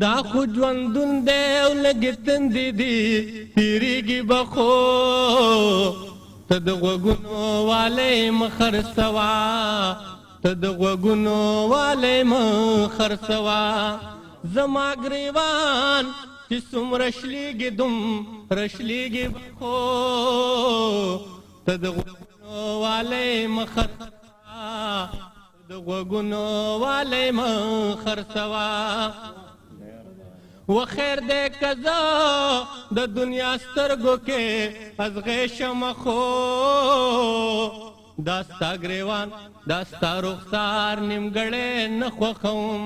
دا خو ژوندون دی او لږې تندې دي تېرېږي به خو. ته د غوږونو والی مه خرڅوه، ته د غوږونو والی مه خرڅوه. زما ګریوان چې څومره شلېږي دومره شلېږي به خو. ته د غوږونو والی مه خرڅوه، د غوږونو والی مه خرڅوه. و خیر دی که زه د دنیا سترګو کې ازغی شم خو دا ستا ګریوان دا ستا رخسار نیمګړی نه خوښوم،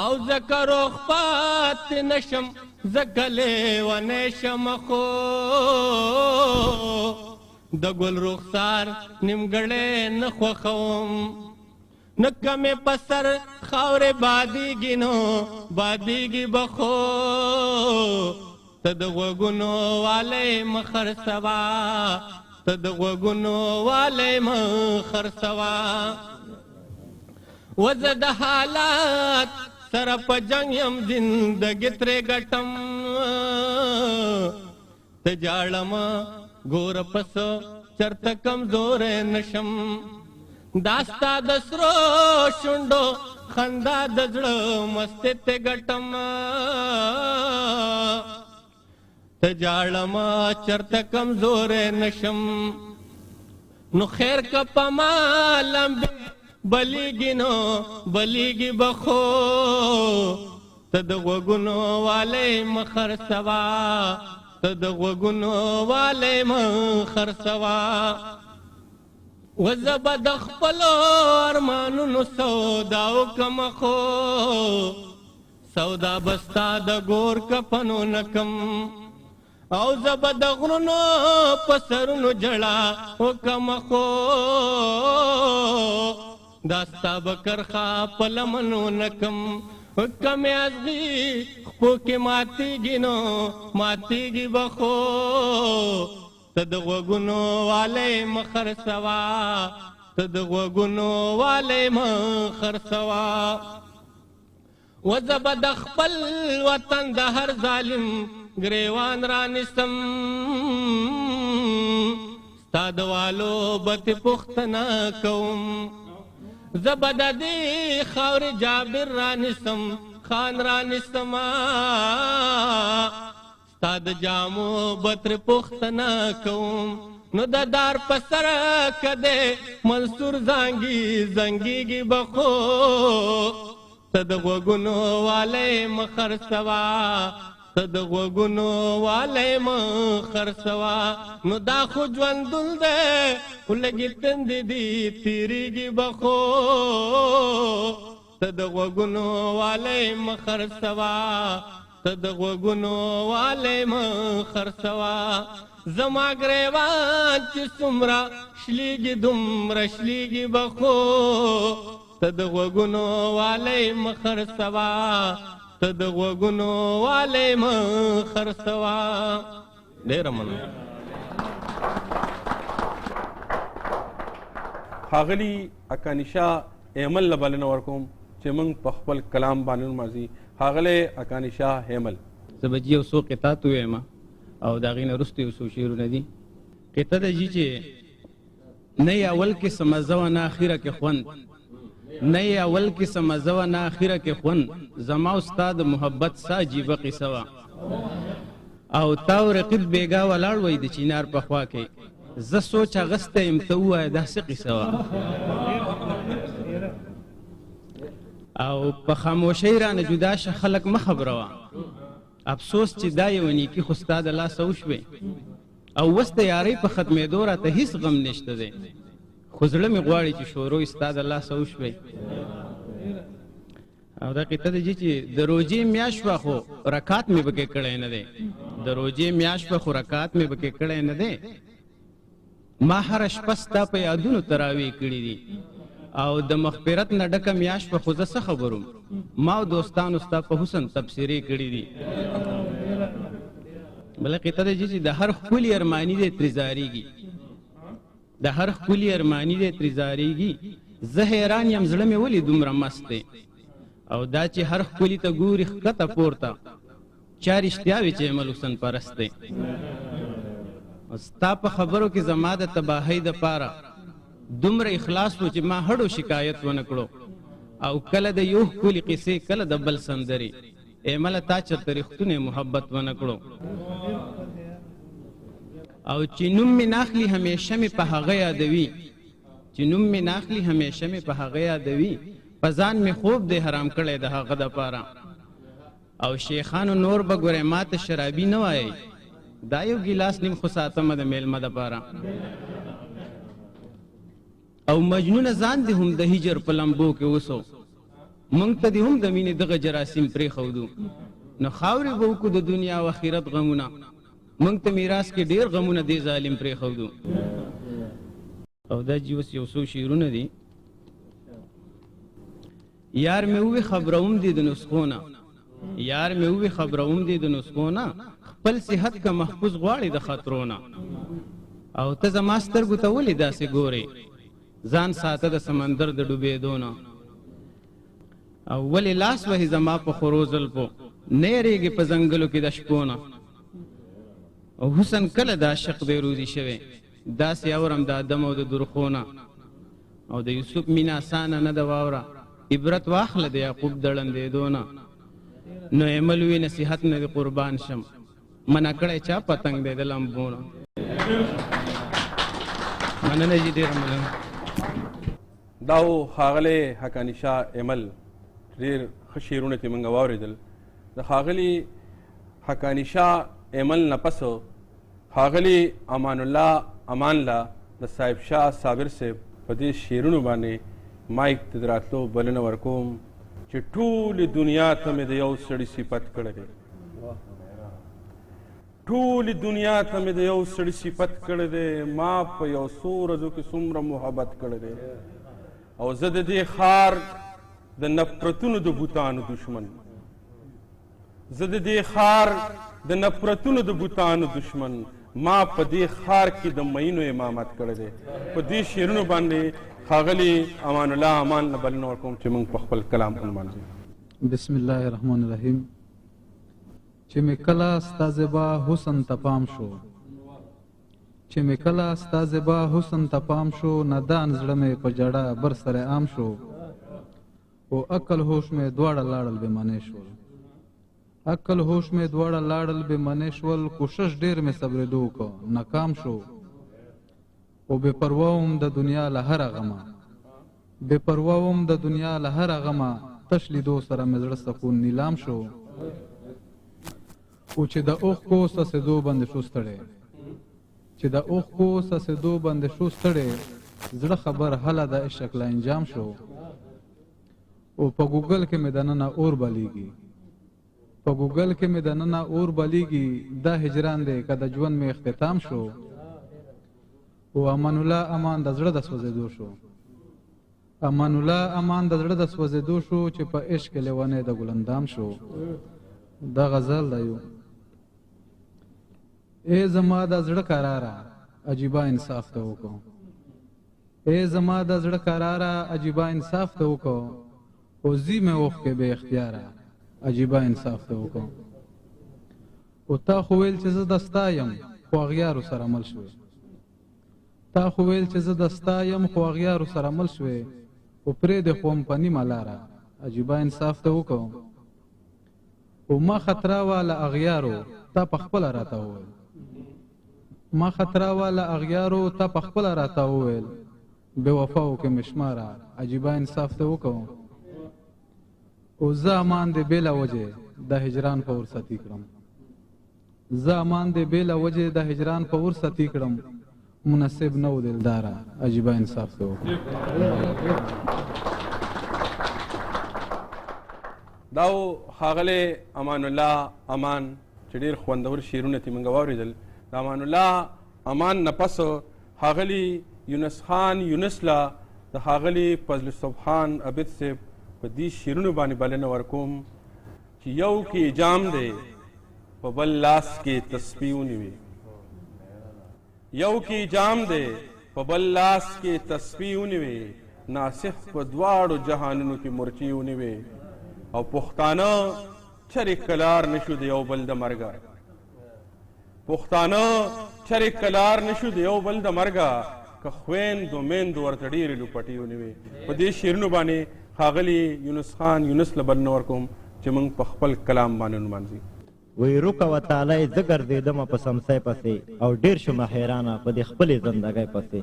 او ځکه روغ پاتې نه شم ځکه لیونی شم خو د ګل رخسار نیمګړی نه خوښوم. نو که مې په سر خاورې بادېږي نو بادېږي به خو ته د غوږونو والی مه خرڅوه، ته د غوږونو والی مه خرڅوه. وزه د حالات سره په جنګ یم زندګي ترې ګټم، ته جاړه مه ګوره پس چرته کمزوری نشم. دا ستا د سرو شونډو خندا د زړه مستې ته ګټم، ته جاړه مه چرته کمزوری نشم. نو خیر که په ما لمبې بلیږي نو بلیږي به خو ته د غوږونو والی مه خرڅوه، ته د غوږونو والی مه خرڅوه. وزه به د خپلو ارمانونو سودا وکم خو سودا به ستا د ګور کفنو نه کم، او زه به د غرونو په سرونو ژړا وکم خو دا ستا به کرښه په لمنو نه کم. که مې ازغي خپو کې ماتېږي نو ماتېږي به خو ته د غوږونو والی مه خرڅوه، ته د غوږونو والی مه خرڅوه. وزه به د خپل وطن د هر ظالم ګریوان رانیسم، ستا د والو به ترې پوښتنه کوم. زه به د دې خاورې جابر رانیسم، خان رانیسم، ستا د جامو به ترې پوښتنه کوم. نو د دار په سر که دی منصور زانګي زنګېږي به خو ته د غوږونو والی مه خرڅوه، ته د غوږونو والی مه خرڅوه. نو دا خو ژوندون دی خو لږې تندې دي تېرېږي به خو ته د غوږونو والی مه خرڅوه، ته د غوږونو والی مه خرڅوه. زما ګریوان چې څومره شلېږي دومره شلېږي به خو ته د غوږونو والی مه خرڅوه، ته د غوږونو والی مه خرڅوه. ډېره مننه. ښاغلي اکانیشا ایمل له بلنه ورکوم چې موږ په خپل کلام باندې ونمانځي. ښاغلی اکانیشا هیمل. زه به جي یو څو قطعات ووایم او د هغې نه وروسته یو څو شعرونه دي. قطعه ده جي چې نه یې اول کې څه مزه وه نه اخیره کې خوند، نه یې اول کې څه مزه وه نه اخیره کې خوند، زما او ستا د محبت څه عجیبه قصه وه. او تا او رقیب بیګا ولاړ وئ د چینار په خوا کې، زه سوچ اغستی یم ته ووایه دا څه قصه وه. او په خاموشۍ رانه جدا شه خلک مه خبروه، افسوس چې دا یوه نیکي خو ستا د لاسه وشوې. او اوس د یارۍ په ختمېدو راته هیڅ غم نشته دی، خو زړه مې غواړي چې شروع ستا د لاسه وشوې. او دا قطعه ده چې د روژې میاشت وه خو رکات مې پکې کړی نه دی، د روژې میاشت وه خو رکات مې پکې کړی نه دی، ما هره شپه ستا په یادونو تراویح کړي دي. او د مغفرت نه ډکه میاشت وه خو زه څه خبر وم، ما او دوستانو ستا په حسن تبصرې کړي دي. بله قطعه ده چې د هر ښکلي ارماني دی ترې ځارېږي، د هر ښکلي ارماني دی ترې ځارېږي، زه حیران یم زړه مې ولې دومره مست دی. او دا چې هر ښکلي ته ګوري ښکته پورته، چا رښتیا وي چې ایمل حسن پرست دی. ستا په خبرو کې زما د تباهۍ دپاره دومره اخلاص و چې ما هډو شکایت ونه کړو. او کله د یو ښکلي قصې، کله د بل سندرې، ایمله تا چرته رښتونی محبت ونه کړو. او چې نوم مې ناخلي همیشه مې په هغه یادوي، چې نوم مې ناخلي همیشه مې په هغه یادوي، په ځان مې خوب دی حرام کړی د هغه دپاره. او شیخانو نور به ګورئ ما ته شرابي نه وایئ، دا یو ګیلاس نیم خو ساتمه د میلمه دپاره. او مجنونه ځان دې هم د هجر په لمبو کې وسو، مونږ ته دې هم د مینې دغه جراثیم پرېښودو. نو خاورې به وکړو د دنیا او اخرت غمونه، مونږ ته میراث کې ډېر غمونه دې ظالم پرېښودو. او دا جی اوس یو څو شعرونه دي. یار مې ووی خبروم دې د نسخو نه، یار مې ووی خبروم دې د نسخو نه، خپل صحت که محفوظ غواړې د خطرو نه. او ته زما سترګو ته ولې داسې ګورې، ځان ساته د سمندر د ډوبېدو نه. او ولې لاس وهې زما په خورو زلفو، نه یریږې په ځنګلو کې د شپو نه. او حسن کله د عاشق دی روزي شوی، داسې اورم د ادم او د درخو نه. او د یوسف مینه اسانه نه ده واوره، عبرت واخله د یعقوب د ړندېدو نه. نو ایمل وی نصیحت نه دې قربان شم، منع کړی چا پتنګ دی د لمبو نه. مننه جي، ډېره مننه. دا و ښاغلی حقاني شاه ایمل، ډېر ښه شعرونه ترې موږ واورېدل. د ښاغلي حقاني شاه ایمل نه پس ښاغلي امان الله امان له د صاحب شاه صابر صاحب په دې شعرونو باندې مایک ته د راتلو بلنه ورکوم چې ټولې دنیا ته مې د یو سړي صفت کړی دی، ټولې دنیا ته مې د یو سړي صفت کړی دی، ما په یو څو ورځو کې څومره محبت کړی دی. او زه د دې ښار د نفرتونو د بوتانو دشمن، زه د دې ښار د نفرتونو د بوتانو دشمن، ما په دې ښار کې د مئینو امامت کړی دی. په دې شعرونو باندې ښاغلي امان الله امان له بلنه ورکوم چې موږ په خپل کلام ولمانځو. بسم الله الرحمن الرحیم. چې مې کله ستا زیبا حسن ته پام شو، چې مې کله ستا زیبا حسن ته پام شو، نادان زړه مې په ژړا بر سره عام شو، او عقل هوش مې دواړه لاړل بې معنی شول، عقل هوش مې دواړه لاړل بې معنی شول، کوشش ډېر مې صبرېدو وکړ ناکام شو، او بې پروا وم د دنیا له هره غمه، بې پروا وم د دنیا له هره غمه، تش لیدو سره مې زړه سکون نیلام شو، او چې د اوښکو څڅېدو باندې شو ستړی، چې د اوښکو څڅېدو باندې شو ستړی، زړه خبر هله د عشق له انجام شو، او په ګوګل کې مې دننه اور بلیږي، په ګوګل کې مې دننه اور بلیږي، دا هجران دی که د ژوند مې اختتام شو، او امان الله امان د زړه د سوځېدو شو، امان الله امان د زړه د سوځېدو شو، چې په عشق کې لیونی د ګلندام شو. دا غزل دی یو. ای زما د زړه کراره عجیبه انصاف ته وکړو، ای زما د زړه کراره عجیبه انصاف ته وکړو، او ځي مې اوښکې بې اختیاره عجیبه انصاف ته وکړو. او تا خو ویل چې زه د ستا یم، خو اغیارو سره مل شوې، تا خو ویل چې زه د ستا یم، خو اغیارو سره مل شوې، او پرې دې خوم په نیمه لاره عجیبه انصاف ته وکړو. او ما خطرا وه له اغیارو تا په خپله راته وویل، ما خطرا وه له اغیارو تا په خپله راته وویل، بې وفاو کې مې شماره عجیبه انصاف ته وکړو. او زه امان دې بې له وجې د هجران په ورستی کړم، زه امان دې بې له وجې د هجران په ورستی کړم، مناسب نه و دلداره عجیبه انصاف ته وکړو. دا و ښاغلی امان الله امان چې ډېر خوندور شعرونه ترې موږ واورېدل. د امان الله امان نه پس ښاغلي یونس خان یونس له د ښاغلي فضل سبحان عابد صاحب په دې شعرونو باندې بلنه ورکوم چې یو کې جام دی په بل لاس کې تسبیح ونیوي، یو کې جام دی په بل لاس کې تسبیح ونیوي، ناسخ په دواړو جهانونو کې مورچې ونیوي. او پښتانه چرې کلار نشو د یو بل د مرګه، پښتانه چرې کلار نشو د یو بل د مرګه، که خویندو میندو ورته ډېرې لوپټې ونیوې. په دې شعرونو باندې ښاغلي یونس خان یونس له بلنه ورکوم چې موږ په خپل کلام باندې ونمانځي. وایي روکه وه تالی زه ګرځېدمه په سمسۍ پسې او ډېر شومه حیرانه په دې خپلې زندګۍ پسې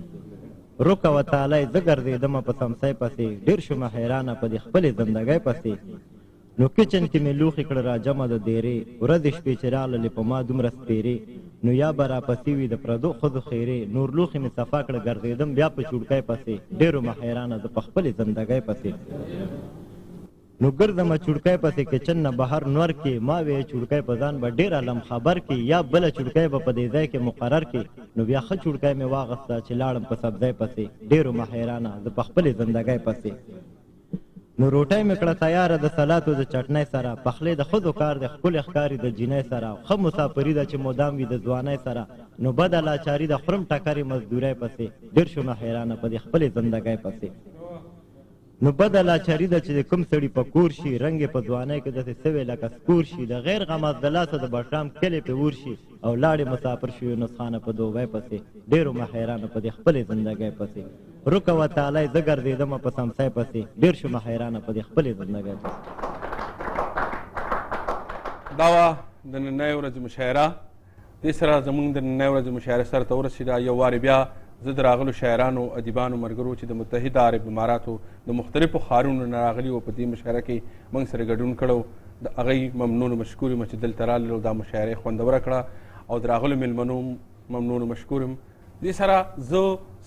روکه وه تالی زه ګرځېدمه په سمسۍ پسې ډېر شومه حیرانه په دې خپلې زندګۍ پسې نو کچن کې مې لوښي کړه راجمع د دېرې ورځې شپې چې راغللې په ما دومره سپېرې نو یا به راپسې وي د پردو ښځو خیرې نور لوښي مې صفا کړه ګرځېدم بیا په چوړکۍ پسې ډېر ومه حیرانه زه په خپلې زندګۍ پسې نو ګرځمه چوړکۍ پسې کچن نه بهر نور کې ما وې چوړکۍ په ځان به ډېر علم خبر کې یا بله چوړکۍ به په دې ځای کې مقرر کې نو بیا ښه چوړکۍ مې واغسته چې لاړم په سبزۍ پسې ډېر ومه حیرانه زه په خپلې زندګۍ پسې نو روټۍ مې کړه تیاره د سلاتو د چټنۍ سره، پخلی د ښځو کار دی ښکلی ښکاري د جینۍ سره، ښه مساپري ده چې مدام وي د ځوانۍ سره، نو بده لاچاري ده خورم ټکرې مزدورۍ پسې، ډېر شومه حیرانه په دې خپلې زندګۍ پسې. نو بده لاچاري ده چې د کوم سړي په کور شي، رنګ یې په ځوانۍ کې داسې سوی لکه سکور شي، د غیر غماز د لاسه د بټرام کلی پې اور شي او لاړې مساپر شو یونس خانه په دوبۍ پسې، ډېر ومه حیرانه په دې خپلې زندګۍ پسې. رکه وه تالی زه ګرځېدمه په سمسۍ پسې ډېر شومه حیرانه په دې خپلې زندګۍ پسې. دا وه د نننۍ ورځې مشاعره. دې سره زموږ د نننۍ ورځې مشاعره سر ته ورسېده. یو وارې بیا زه د راغلو شاعرانو، ادیبانو، ملګرو چې د متحده عرب اماراتو د مختلفو ښارونو نه راغلي وو په دې مشاعره کې موږ سره ګډون کړی د هغوی ممنون و مشکور یم چې دلته رالل او دا مشاعره یې خوندوره کړه او د راغلو مېلمنو ممنون و مشکور یم. دې سره زه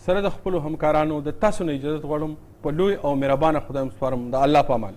سره د خپلو همکارانو د تاسو نه اجازت غواړم. په لوی او مهربانه خدای مو سپارم. د الله په امان.